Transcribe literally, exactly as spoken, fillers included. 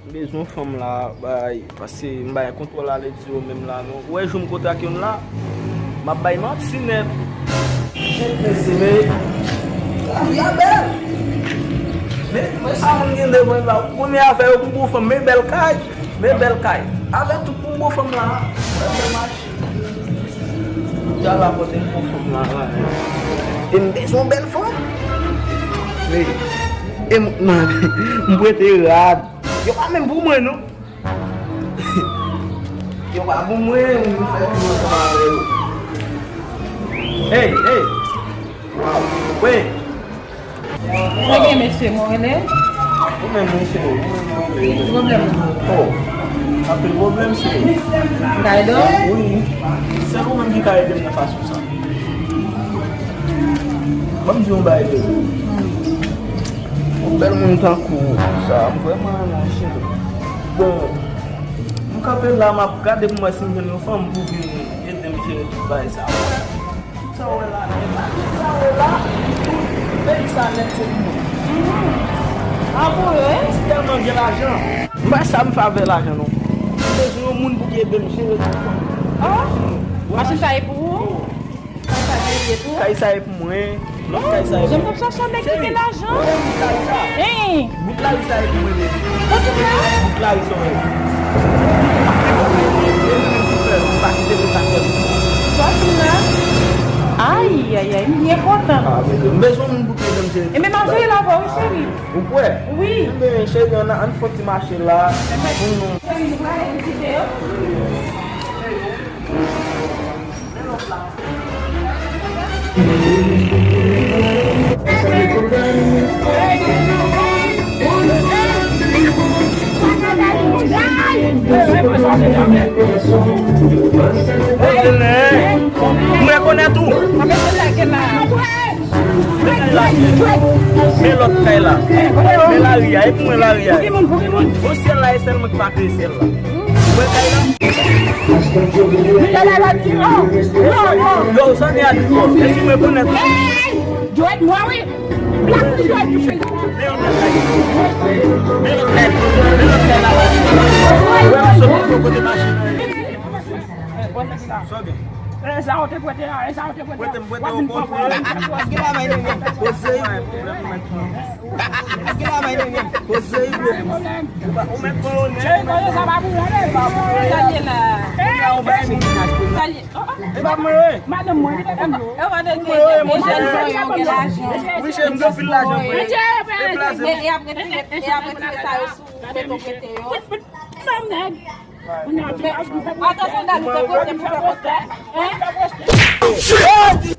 M bezwen fanm la, bay, paske m bay kontwòl a ledi yo menm la, non. Ou wè jou m kontrake youn la, m ap bay manti nèt. Jen mesi, men, lavi a bèl. Men, men sa moun gen devan la, ou konnen afè yo pou bon fanm, men bèl kay, men bèl kay. Avèk tout pou bon fanm la, bèl machin. Dja la pote m pou fanm la, la. E m bezwen yon bèl fanm. Wi. E m, m prete rad. Yo pa menm pou mwen, non. Yo pa pou mwen, m fè tout ansanm avè yo. Hey, hey. Wi. Sa gen mesye mwen rele? Ou menm, mesye, ou menm, ou menm. Ki pwoblèm ou? Oh, anpil pwoblèm, se. Kay do? Wi. Sèl ou menm ki ka ede m nan fason sa. Ban m di yon bagay, bebe. Yon bèl moun tankou ou, sa, m vrèman renmen w, cheri. Bon, m kanpe la, m ap gade pou m wè si m jwenn yon fanm pou vin ede m jere tout bagay sa. Tout sa w wè la, tout sa w wè la, tout peyi sa nèt se pou mwen. A bon, wi? Ti tèlman gen lajan. M pa sa m fè avè lajan, non. M bezwen yon moun pou ki ede m jere tout sa. Oh, machin sa e pou ou? Kay sa e pou ou? Kay sa e pou mwen. Lòt kay sa e pou mwen. Jan m t ap chache yon nèg ki gen lajan. Cheri, bout lari sa. Hein? Bout lari sa e pou mwen, baby. Ou di la? Bout lari sa w wè. Ou pa kite m pa fè. Sa w di la? Ay, ay, ay, m byen kontan. Ah, baby, m bezwen moun pou ki ede m jere. E men m ap jere l avè w, wi, cheri. Ou kwè? Wi. Enben, cheri, ann, ann fè yon ti mache la. Pou nou. Cheri, nou prale vizite yo. M rekonèt ou. Men lòt kay la. Men lari a. E pou mwen lari a. Bon, syèl la, e sèl mwen ki pa kreye syèl la. Ou wè kay la? Yo, sa gen a di kò. E si mwen konnen. Hey! Jwèt mwen, wi. Black Jwèt. Men lòt kay. Men lòt kay. Men lòt kay la. Ou wè, m sot pou kote machin. Sa w gen? E sa w te prete a, e sa w te prete a. Prete m, prete w kontre. Eske pa bay nan men? Poze, eske pa bay nan men? Poze, bro. Ou mèt pran onè. Cheri, koze sa pa pou ou, non. Sa l ye la. Sa l ye la. Sa l ye. Oh, oh. E pa mwen, wi. Madanm mwen, li te konn yo. E pa de ti jèn jan yo gen lajan. Wi, cheri, m gen anpil lajan, frè. Deplaze. E, e ap retire, e ap retire sa yo sou foto prete yo. Madanm nèg. Atansyon, Dani, te poste, m fè poste. Hein?